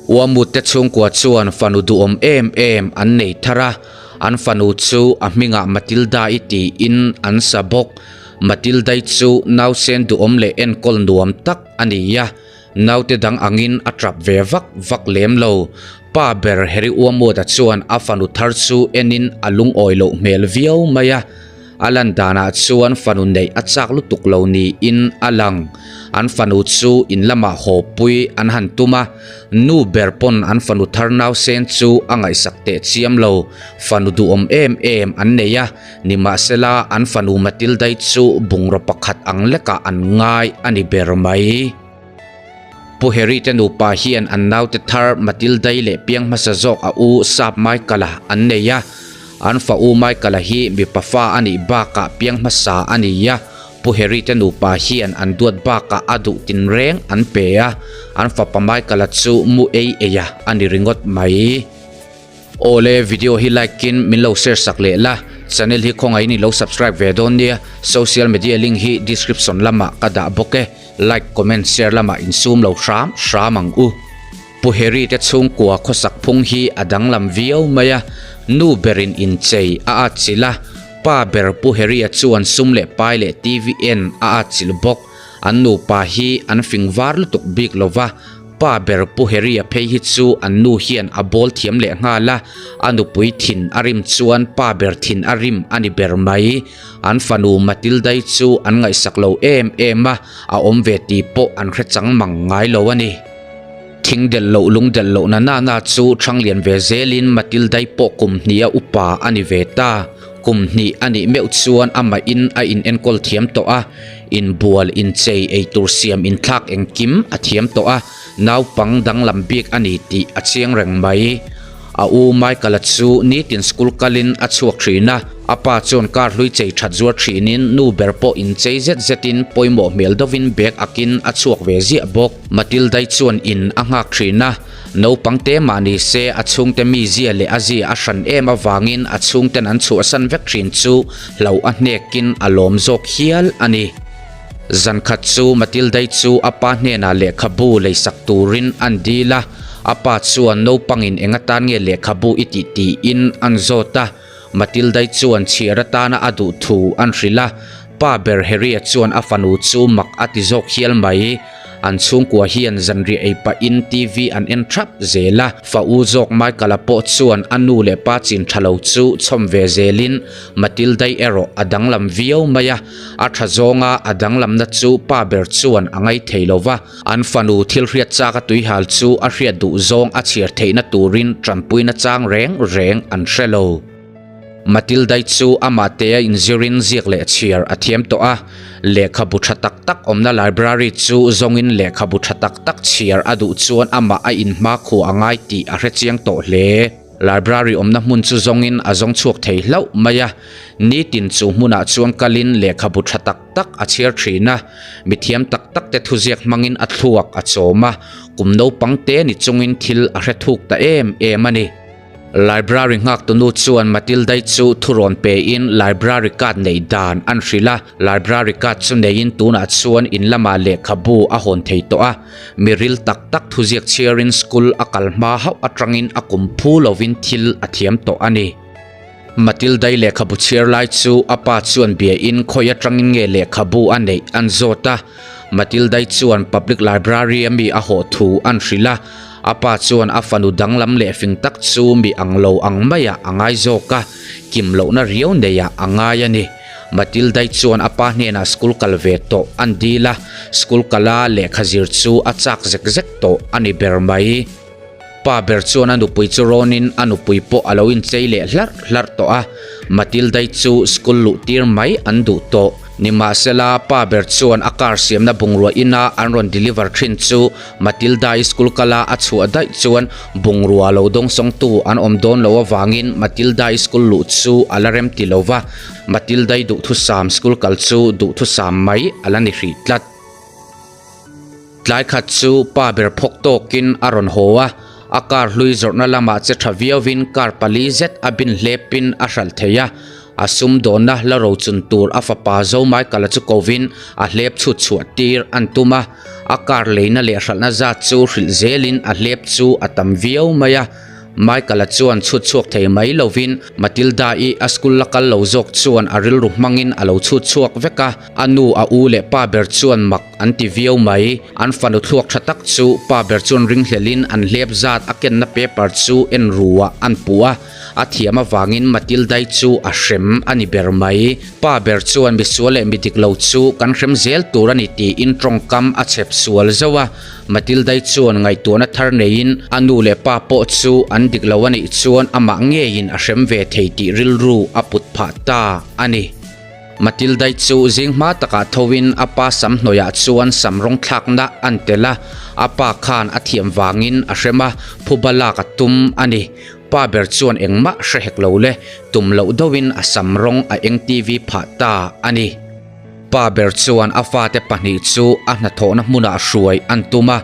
Uamut te chhungkua chuan fanu duhawm em em an nei thar a, an fanu chu a hmingah Matilda-i tiin an sa bawk. Matilda-i chu nausen duhawm leh enkawl nuam tak a ni a, naute dang angin a tap ve vak vak lem lo. Pa ber Harry Uamuta chuan a fanu thar chu enin a lungawi loh hmel viau mai a. A lan danah chuan fanu neih a chak lutuk lo niin a lang. An fanu chu in lamah haw pui an han tum a, nu ber pawn an fanu thar nausen chu a ngaihsak teh chiam lo. Fanu duhawm em em an nei a, nimahsela an fanu Matilda-i chu bungraw pakhat ang lekah an ngai a ni ber mai. Pu Harry te nupa hian an naute thar Matilda-i leh piang hmasa zawk a u Sap Michael-a an nei a. An fa u Michael-a hi mipa fa a nih bakah piang hmasa a ni a. Pu Harry te nupa hian an duat bakah a duh tinreng an pe a. An fapa Michael-a chu mu ei ei a a ni ringawt mai. Awle video hi like in min lo share sak leh la, channel hi khawngaih in i lo subscribe ve dawn nia, social media link hi description lamah ka dah bawk e, like comment share lamah in sum lo hram hram ang u. Pu Harry te chhungkua khawsak phung hi a danglam viau mai a, nu berin inchei a atchilh a, pa ber Pu Harry-a chuan sum leh pai leh TV en a atchilh bawk, an nupa hi an fing var lutuk bik lova, Pa ber Pu Harry-a phei hi chu an nu hian a bawl thiam leh nghal a, a nupui thin a rim chuan pa ber thin a rim a ni ber mai. An fanu Matilda-i chu an ngaihsak lo em em a, a awm ve tih pawh an hre chang mang ngai lo a ni. Thing delh loh lung delh loh na na na chu ṭhang lian ve zelin Matilda-i pawh kum hniha upa a ni ve ta. Kum hnih a nih meuh chuan amahin a inenkawl thiam tawh a. Inbual, inchei, eitur siam, inthlak engkim a thiam tawh a, naupang danglam bik a ni tih a chiang reng mai. A u Michael-a chu nitin school kalin a chhuak thin a, a pa chuan car hlui chei that zuar thinin nu ber pawh inchei zet zetin pawimawh hmel deuhin bag akin a chhuak ve ziah bawk. Matilda-i chuan in a nghak thin a, naupang te mah ni se a chhungte mizia leh a zia a hran em avangin a chhungten an chhuahsan vek thin chu Hlo a hnekin a lawm zawk hial a ni. Zan khat chu Matilda-i chu a pa hnenah lehkhabu leisak turin an dil a, a pa chuan naupangin eng atan nge lehkhabu i tih tiin an zawt a. Matilda-i chuan chhiar atana a duh thu an hrilh a, pa ber Harry-a chuan a fanu chu mak a ti zawk hial mai. An chhungkua hian zanriah ei pahin TV an en thap zel a, fa u zawk Michael-a pawh chuan a nu leh pa chin tha lo chu chhawm ve zelin Matilda-i erawh a danglam viau mai a, a tha zawnga a danglamna chu pa ber chuan a ngai thei lo va, an fanu thil hriat chak a tuihal chu a hriat duh zawng a chhiar theihna turin tanpuina chang reng reng an hre lo. Matilda-i chu amah te a inzirin ziak leh chhiar a thiam tawh a, lehkhabu tha tak tak awmna library chu zawngin lehkhabu tha tak tak chhiar a duh chuan amah a inhmakhua a ngai tih a hre chiang tawh hle. Library awmna hmun chu zawngin a zawng chhuak thei hlauh mai a, nitin chu hmunah chuan kalin lehkhabu tha tak tak a chhiar thin a, mithiam tak tak te thuziak hmangin a thluak a chawm a, kum naupang te ni chungin thil a hre thuk ta em em a ni. Library nghaktunu chuan Matilda-i chu thurawn pein library card neih dan an hrilh a, library card chu neiin tunah chuan in lamah lehkhabu a hawn thei tawh a, mi ril tak tak thuziak chhiarin school a kal hma hauh atangin a kum phu lovin thil a thiam tawh a ni. Matilda-i lehkhabu chhiar lai chu a pa chuan biain khawi atangin nge lehkhabu a neih an zawt a, Matilda-i chuan public library a mi a hawh thu an hrilh a, A pa chuan a fanu danglam leh fing tak chu mi ang lo ang maiah a ngai zawk a, kim lohna riau neiah a ngai a ni. Matilda-i chuan a pa hnenah school kal ve tawh an dil a, school kala lehkha zir chu a chak zek zek tawh a ni ber mai. Pa ber chuan a nupui chu rawnin a nupui pawh a lo inchei leh hlarh hlarh tawh a, Matilda-i chu school luh tir mai an duh tawh. Nimahsela, pa ber chuan a car siamna bungrua ina an rawn deliver thin chu Matilda-i school kala a chhuah daih chuan bungrua lo dawngsawngtu an awm dawn lo avangin Matilda-i school luh chu a la rem ti lo va, Matilda-i duhthusam school kal chu duhthusam mai a la ni hrih tlat. Tlai khat chu pa ber phawk tawkin a rawn haw a, a car hlui zawrhna lamah che tha viauvin car pali zet a bin hlepin a hralh thei a. A sumdawnna la rochun tur a fapa Zomaikala chu kovin a hlep chhut chhuah tir an tum a, a car leina leh hralhna zat chu hrilh zelin a hlep chu a tam viau mai a. Michael-a chuan chhut chhuak thei mai lovin Matilda-i a school la kal lo zawk chuan a rilru hmangin a lo chhut chhuak vek a, a nu a u leh pa ber chuan mak an ti viau mai. An fanu thluak tha tak chu pa ber chuan ringhlelin an hlep zat a kenna paper chu en ruah an puh a, a thiam avangin Matilda-i chu a hrem a ni ber mai. Pa ber chuan misual leh mi dik lo chu kan hrem zel tur a ni tiin tawngkam a chhep sual zauh a, Matilda-i chuan ngaihtuahna thar neiin a nu leh pa pawh chu an dik lo a nih chuan amah ngeiin a hrem ve thei tih rilru a put phah ta a ni. Matilda-i chu zing hma takah thoin a pa sam hnuaiah chuan sam rawng thlakna an tel a, a pa khan a thiam vangin a hrem a, phuba lak a tum a ni. Pa ber chuan engmah hre hek lo le, tum loh deuhin a sam rawng a eng TV phah ta a ni. Pa ber chuan a fate pahnih chu a hnathawhna hmunah hruai an tum a,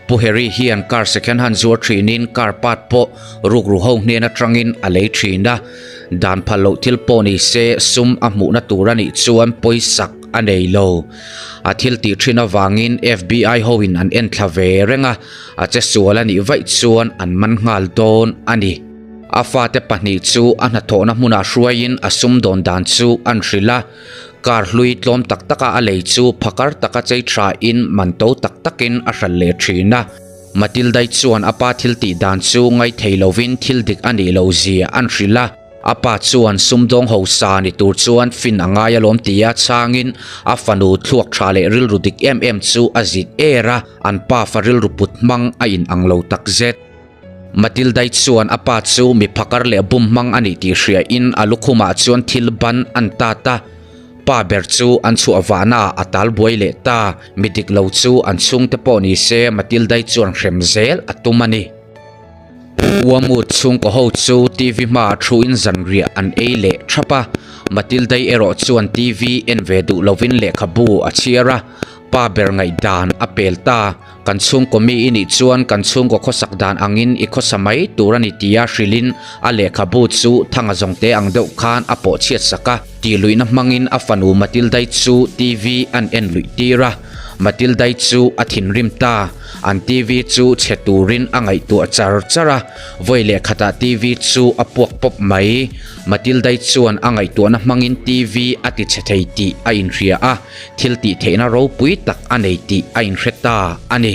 Pu Harry hian car second hand zuar thinin car part pawh rukru ho hnen atangin a lei thin a, dan phal loh thil pawh ni se sum a hmuhna tur a nih chuan pawisak a nei lo. A thil tih thin avangin FBI hoin an enthla ve reng a, a che sual a nih vaih chuan an man nghal dawn a ni. A fate pahnih chu a hnathawhna hmunah hruaiin a sumdawn dan chu an hrilh a. Car hlui tlawm tak taka a lei chu phakar taka chei thain man to tak takin a hral leh thin a. Matilda-i chuan a pa thil tih dan chu ngaithei lovin thil dik a nih loh zia an hrilh a. A pa chuan sumdawng hausa ni tur chuan fin a ngai alawm tia chhangin a fanu thluak tha leh rilru dik em em chu a zit er a, an pa fa rilru put hmang a inang lo takzet. Matilda-i chuan a pa chu mi phakar leh bum hmang a nih tih hriain a lukhumah chuan thil ban an tat a, pa ber chu an chhuah vahnaah a tal buai leh ta. Mi dik lo chu an chhungte pawh ni se Matilda-i chuan hrem zel a tum a ni. Uamut chhungkaw ho chu TV hmaah thuin zanriah an ei leh thap a, Matilda-i erawh chuan TV en ve duh lovin lehkhabu a chhiar a, pa ber ngaihdan a pel ta. Kan chhungkaw mi i nih chuan kan chhungkaw khawsak dan angin i khawsa mai tur a ni tia hrilhin a lehkhabu chu thanga zawngte ang deuh khan a pawh chhiat sak a. Tihluihna hmangin a fanu Matilda-i chu TV an en luih tir a. Matilda-i chu a thinrim ta. An TV chu chhe turin a ngaihtuah char char a. Vawi lehkhatah TV chu a puak pawp mai. Matilda-i chuan a ngaihtuahna hmangin TV a ti chhe thei tih a inhria a. Thil tih theihna ropui tak a nei tih a inhre ta a ni.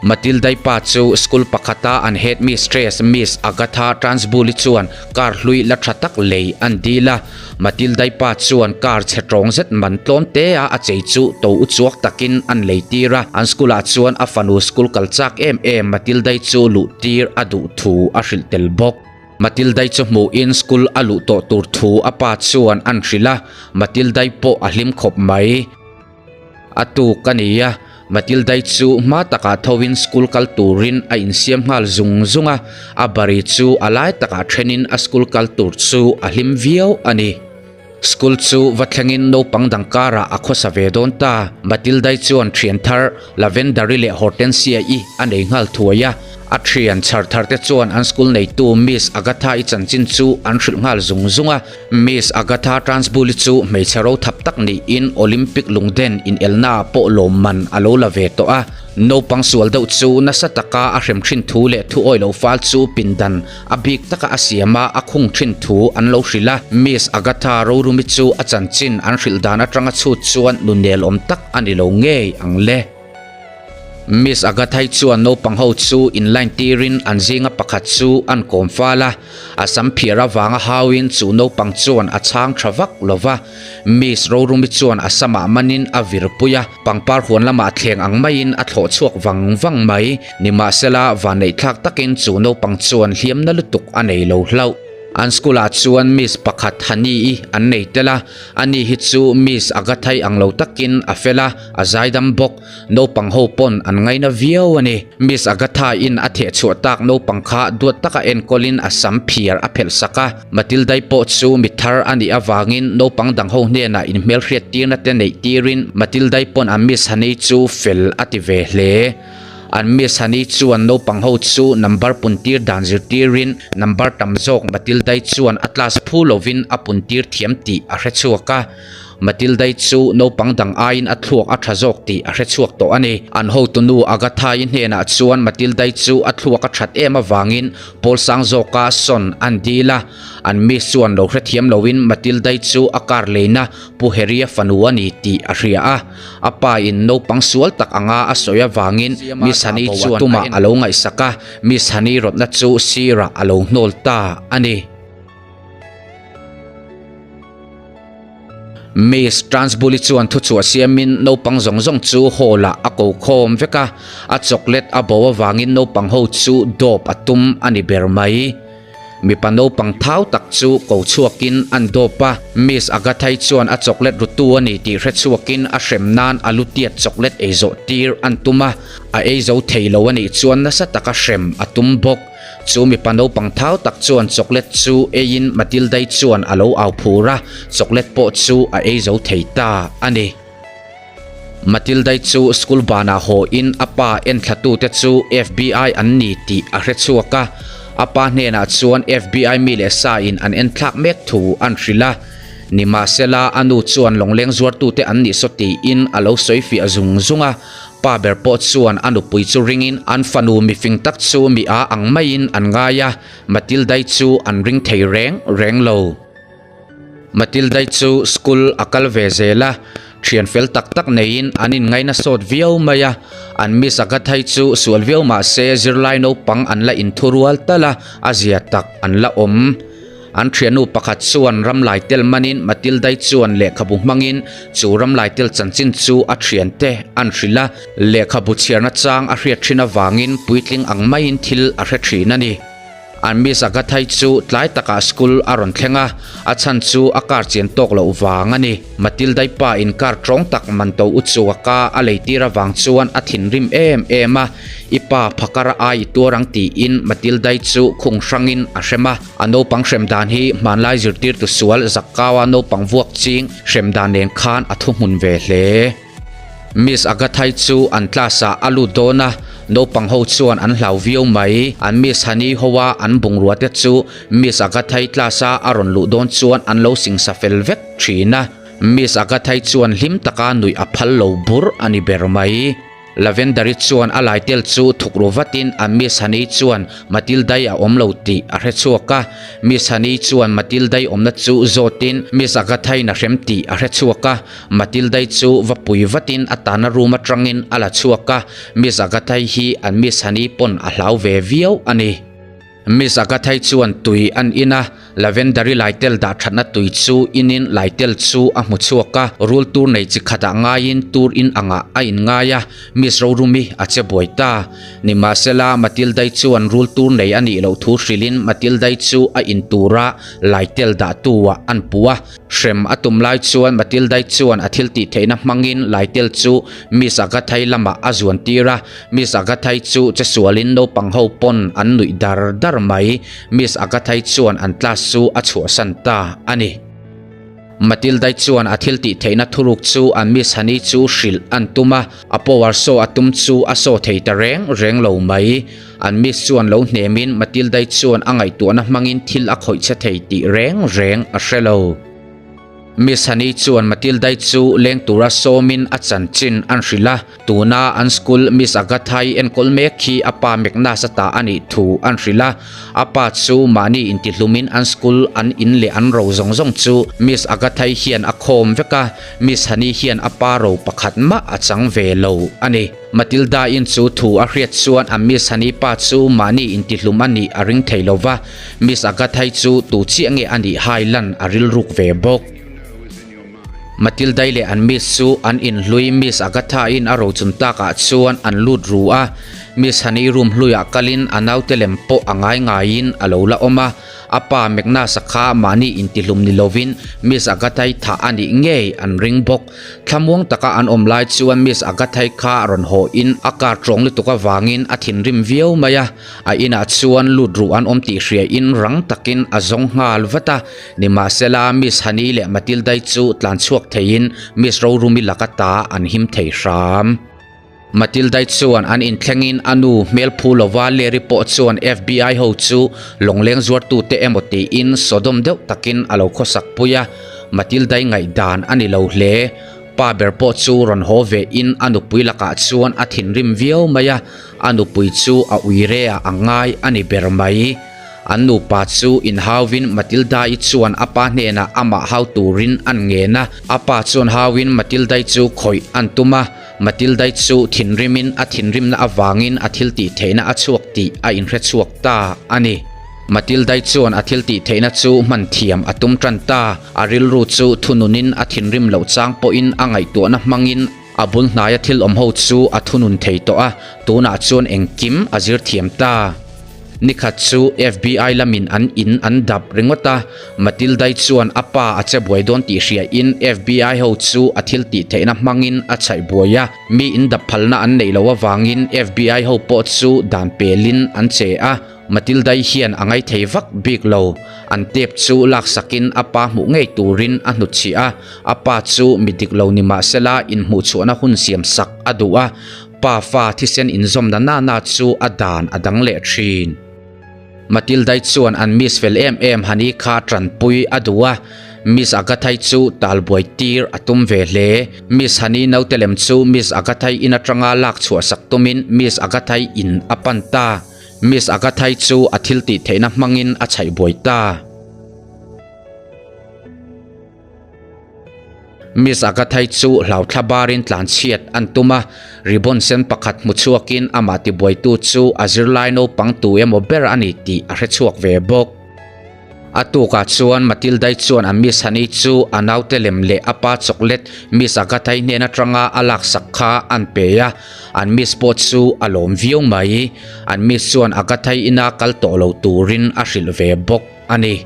Matilda-i pa chu school pakhata an headmistress Miss Agatha Trunchbull-i chuan car hlui la tha tak lei an dil a. Matilda-i pa chuan car chhe tawng zet man tlawm te a a chei chu to u chuak takin an lei tir a. An school ah chuan a fanu school kal chak em em Matilda-i chu luh tir a duh thu a hrilh tel bawk. Matilda-i chu hmuhin school a luh tawh tur thu a pa chuan an hrilh a, Matilda-i pawh a hlim khawp mai. A tuk a ni a, Matilda-i chu hma takah thoin school kal turin a insiam nghal zung zung a, a bari chu a lai takah thenin a school kal tur chu a hlim viau a ni. School chu va thlengin naupang dang karah a khawsa ve dawn ta. Matilda-i chuan thian thar Lavender-i leh Hortensia-i a nei nghal thuai a. A thian chhar thar te chuan an school neitu Miss Agatha-i chanchin chu an hrilh nghal zung zung a. Miss Agatha Trunchbull-i chu hmeichhe ro thap tak niin Olympic lungden inelnaah pawh lawmman a lo la ve tawh a. Naupang sual deuh chu nasa taka a hrem thin thu leh thu awih lo fal chu pindan A bik taka a siam a, a khung thin thu an lo hrilh a. Miss Agatha Rorumi chu a chanchin an hrilh dan atanga chhut chuan nu nelawm tak a ni lo ngei ang le. Miss Agatha-i chuan naupang ho chu in line tirin an zinga pakhat chu an kawm fal a. A sam phiar avanga hauin chu naupang chuan a chhang tha vak lo va. Miss Rorumi chuan a samah manin a virpui a, pangpar huan lamah thleng ang maiin a thlawh chhuak vang vang mai. Nimahsela, vanneihthlak takin chu naupang chuan hliamna lutuk a nei lo hlauh. An school-ah chuan Miss pakhat Hani-i an nei tel a, ani hi chu Miss Agathai ang lo takin a fel a, a zaidam bawk. Naupang ho pawn an ngaina viau a ni. Miss Agatha-in a theh chhuah tak naupang kha duat taka enkawlin a sam phiar a phelh sak a. Matilda-i pawh chu mi thar a nih avangin naupang dang ho hnenah inhmelhriat tirna te neih tirin Matilda-i pawn a Miss Honey chu fel a ti ve hle. An Miss Honey chuan naupang ho chu number puntir dan zirtirin number tam zawk Matilda-i chuan a class phu lovin a puntir thiam tih a hre chhuak a. Matilda-i chu naupang dang aiin a thluak a tha zawk tih a hre chhuak tawh a ni. An hotunu Agatha-i hnenah chuan Matilda-i chu a thluak a that em avangin pawl sang zawka sawn an dil a. An Miss chuan lo hrethiam loin Matilda-i chu a car leina Pu Harry-a fanu a ni tih a hria a. A pa in naupang sual tak anga a sawi avangin Miss Honey chuan tumah a lo ngaihsak a, Miss Honey rawtna chu sirah a lo hnawl ta a ni. Miss Transbuli chuan thuchhuah siamin naupang zawng zawng chu hall ah a ko khawm vek a, a chocolate a bo avangin naupang ho chu dawp a tum a ni ber mai. Mipa naupang thau tak chu ko chhuakin an dawp a, Miss Agathai chuan a chocolate rutu a ni tih hre chhuakin a hrem nan a lutiat chocolate ei zawh tir an tum a, a ei zo thei lo a nih chuan nasa taka hrem a tum bawk. Chu mipa naupang thau tak chuan chocolate chu eiin Matilda-i chuan a lo au phur a, chocolate pawh chu a ei zo thei ta a ni. Matilda-i chu school banah haw in a pa enthlatute chu FBI an ni tih a hre chhuak a, a pa hnenah chuan FBI mi leh sa in an enthlak mek thu an hrilh a. Nimahsela, a nu chuan lawngleng zuartute an nih saw tiin a lo sawi fiah zung zung a, pa ber pawh chuan a nupui chu ringin an fanu mifing tak chu mi a ang maiin an ngai a, Matilda-i chu an ring thei reng reng lo. Matilda-i chu school a kal ve zel a, thian fel tak tak neiin an inngaina sawt viau mai a, an Miss Agatha-i chu sual viau mah se zirlai naupang an la inthurual tal a, a zia tak an la awm. An thiannu pakhat chuan ramlai tel manin Matilda-i chuan lehkhabu hmangin chu ramlai tel chanchin chu a thiante an hrilh a, lehkhabu chhiarna chang a hriat thin avangin puitling ang maiin thil a hre thin a ni. An Miss Agathai chu tlai takah school a rawn thleng a, a chhan chu a car chian tawk loh vang a ni. Matildai pa in car tawng tak man to u chu a ka a lei tir avang chuan a thinrim em em a, I pa phakar a ai i tuar ang tiin Matildai chu khung hrangin a hrem a. A naupang hrem dan hi hmanlai zirtirtu sual Zakkaua naupang vuak ching hrem dan nen khan a thuhmun ve hle. Miss Agathai chu an class ah a lut dawn a, naupang ho chuan an hlau viau mai. An Miss Hani ho a an bungrua te chu Miss Agathai class a a rawn luh dawn chuan an lo singsa fel vek thin a. Miss Agathai chuan hlim taka nuih a phal lo bur a ni ber mai. Lavender-i chuan a laitel chu thuk ru vatin a Miss Hani chuan Matilda-i a awm lo tih a hre chhuak a. Miss Hani chuan Matilda-i awmna chu zawtin Miss Agathai-in a hrem tih a hre chhuak a. Matilda-i chu va pui vatin a tahna room atangin a la chhuak a, Miss Agatha-i hi an Miss Honey pawn a hlau ve viau a ni. Miss Agatha-i chuan tui an in a, Lavender-i laitel dah thatna tui chu inin laitel chu a hmu chhuak a, rul tur nei chi khatah ngaiin tur in angah a inngai a, Miss Rorumi a che buai ta. Nimahsela, Matilda-i chuan rul tur nei a nih loh thu hrilhin Matilda-i chu a in tura laitel dahtu-ah an puh a, Hrem a tum lai chuan Matilda-i chuan a thil tih theihna hmangin Laitel chu Miss Agathai lamah a zuan tir a, Miss Agathai chu che sualin naupang ho pawn an nuih dar dar mai. Miss Agathai chuan an class chu a chhuahsan ta a ni. Matilda-i chuan a thil tih theihna thuruk chu an Miss Honey chu hrilh an tum a, a power saw a tum chu a saw thei ta reng reng lo mai. An miss chuan lo hnemin Matilda-i chuan a ngaihtuahna hmangin thil a khawih che thei tih reng reng a hre lo. Miss Honey chuan Matilda-i chu leng tura sawmin a chanchin an hrilh a, tuna an school Miss Agatha-i enkawl mek hi a pa Magnus-a ta a nih thu an hrilh a. A pa chu mahni intihlumin an school an in leh an ro zawng zawng chu Miss Agatha-i hian a khawm vek a, Miss Honey hian a pa ro pakhat mah a chang ve lo a ni. Matilda in chu thu a hriat chuan a Miss Honey pa chu mahni intihlum a nih a ring thei lo va, Miss Agathai chu tu chiah nge a nih hai lan a rilruk ve bawk. Matildai leh an Miss chu an inhlui Miss Agatha in a rochun takah chuan an lut ru a, Miss Honey room hluiah kalin a naute lem pawh a ngai ngaiin a lo la awm a, A pa Magnus-a kha mahni intihlum ni lovin Miss Agatha-i thah a nih ngei an ring bawk. Thlamuang taka an awm lai chuan Miss Agatha-i kha rawn haw in a car tawng lutuk avangin a thinrim viau mai a. A inah chuan lut ruh an awm tih hria in rang takin a zawng nghal vat a. Nimahsela Miss Honey leh Matilda-i chu tlan chhuak theiin Miss Rorumi laka ta an him thei hram. Matilda-i chuan an inthlengin a nu hmel phu lova Larry pawh chuan FBI ho chu lawngleng zuartute emaw tiin sawdawm deuh takin a lo khawsak pui a, Matilda-i ngaihdan a ni lo hle. Pa ber pawh chu rawn haw ve in a nupui lakah chuan a thinrim viau mai a, a nupui chu a uire ah a ngai a ni ber mai. An nupa chu inhauvin Matilda-i chuan a pa hnenah amah hau turin an ngen a, a pa chuan hauin Matilda-i chu khawih an tum a, Matilda-i chu thinrimin a thinrimna avangin a thil tih theihna a chhuak tih a inhre chhuak ta a ni. Matilda-i chuan a thil tih theihna chu hman thiam a tum tan ta, a rilru chu thununin a thinrim loh chang pawhin a ngaihtuahna hmangin a bul hnaia thil awm ho chu a thunun thei tawh a, tunah chuan engkim a zir thiam ta. Nikhat chu FBI lamin an in an dap ringawt a, Matilda-i chuan a pa a che buai dawn tih hriain FBI ho chu a thil tih theihna hmangin a chhaih buai a, mi in dap phalna an neih loh avangin FBI ho pawh chu dan pelin an che a, Matilda-i hian a ngaithei vak bik lo. An tape chu laksakin a pa hmuh ngei turin a hnutchhiah a, a pa chu mi dik lo ni mahsela inhmuhchhuahna hun siamsak a duh a, Pa fa thisen inzawmna nana chu a dan a dang leh thin. Matilda-i chuan an miss fel em em Hani kha tanpui a duh a, Miss Agatha-i chu talbuai tir a tum ve hle. Miss Hani naute lem chu Miss Agatha-i in atanga lak chhuah sak tumin Miss Agatha-i in a pan ta. Miss Agatha-i chu a thil tih theihna hmangin a chhaih buai ta. Miss Agathai chu hlauthla barin tlanchhiat an tum a, ribbon sen pakhat hmu chhuakin amah tibuaitu chu a zirlai naupang tu emaw ber a ni tih a hre chhuak ve bawk. A tukah chuan Matilda-i chuan a Miss Honey chu a naute lem leh a pa chocolate Miss Agathai hnen atanga a laksak kha an pe a, an Miss pawh chu a lawm viau mai. An Miss chuan Agathai ina kal tawh lo turin a hrilh ve bawk a ni.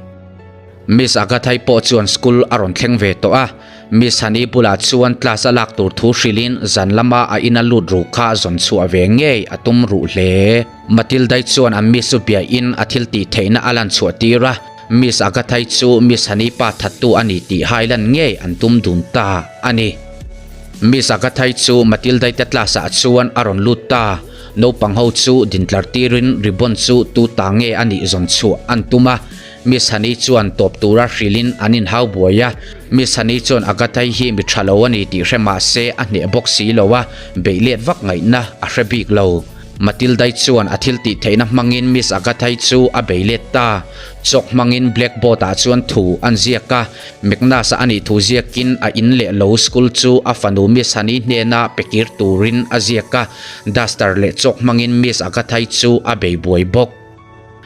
Miss Agathai pawh chuan school a rawn thleng ve tawh a, Miss Hani bulah chuan class a lak tur thu hrilhin zan lama a ina lut ruh kha zawn chhuah ve ngei a tum ruh hle. Matilda-i chuan an Miss chu biahin a thil tih theihna a lan chhuah tir a, Miss Agathai chu Miss Hani pa thattu a ni tih hai lan ngei an tum dun ta a ni. Miss Agathai chu Matilda-i te class ah chuan a rawn lut ta. Naupang ho chu dintlar tirin ribbon chu tu ta nge a nih zawn chhuah an tum a, Miss Honey chuan tawp tura hrilhin an inhau buai a, Miss Honey chuan Agathai hi mi tha lo a ni tih hre mah se a hneh bawk si lo a, beih let vak ngaihna a hre bik lo. Matilda-i chuan a thil tih theihna hmangin Miss Agathai chu a bei let ta. Chalk hmangin blackboard ah chuan thu an ziak a, Magnus-a a nih thu ziakin a in leh lo school chu a fanu Miss Honey hnena pe kir turin a ziak a, duster leh chalk hmangin Miss Agathai chu a bei buai bawk.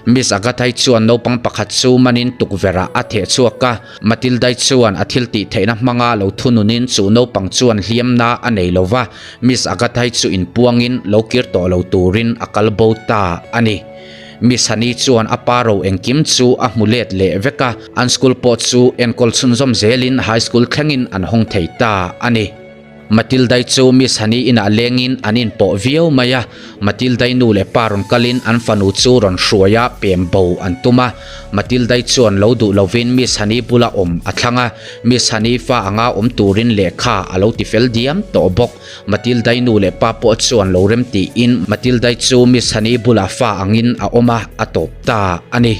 Miss Agathai chuan naupang pakhat chu manin tukverh ah a theh chhuak a, Matilda-i chuan a thil tih theihna hmanga lo thununin chu naupang chuan hliamna a nei lo va, Miss Agathai chu inpuangin lo kir tawh lo turin a kal bo ta a ni. Miss Hani chuan a pa ro engkim chu a hmu let leh vek a, an school pawh chu enkawl chhunzawm zelin high school thlengin an hawng thei ta a ni. Matilda-i chu Miss Honey inah lengin an inpawh viau mai a, Matilda-i nu leh pa rawn kalin an fanu chu rawn hruai a, pem bo an tum a. Matilda-i chuan lo duh lovin Miss Honey bula awm a thlang a, Miss Honey fa anga awm turin lehkha a lo ti fel diam tawh bawk. Matilda-i nu leh pa pawh chuan lo rem tiin Matilda-i chu Miss Honey bulah fa angin a awm a, a tawp ta a ni.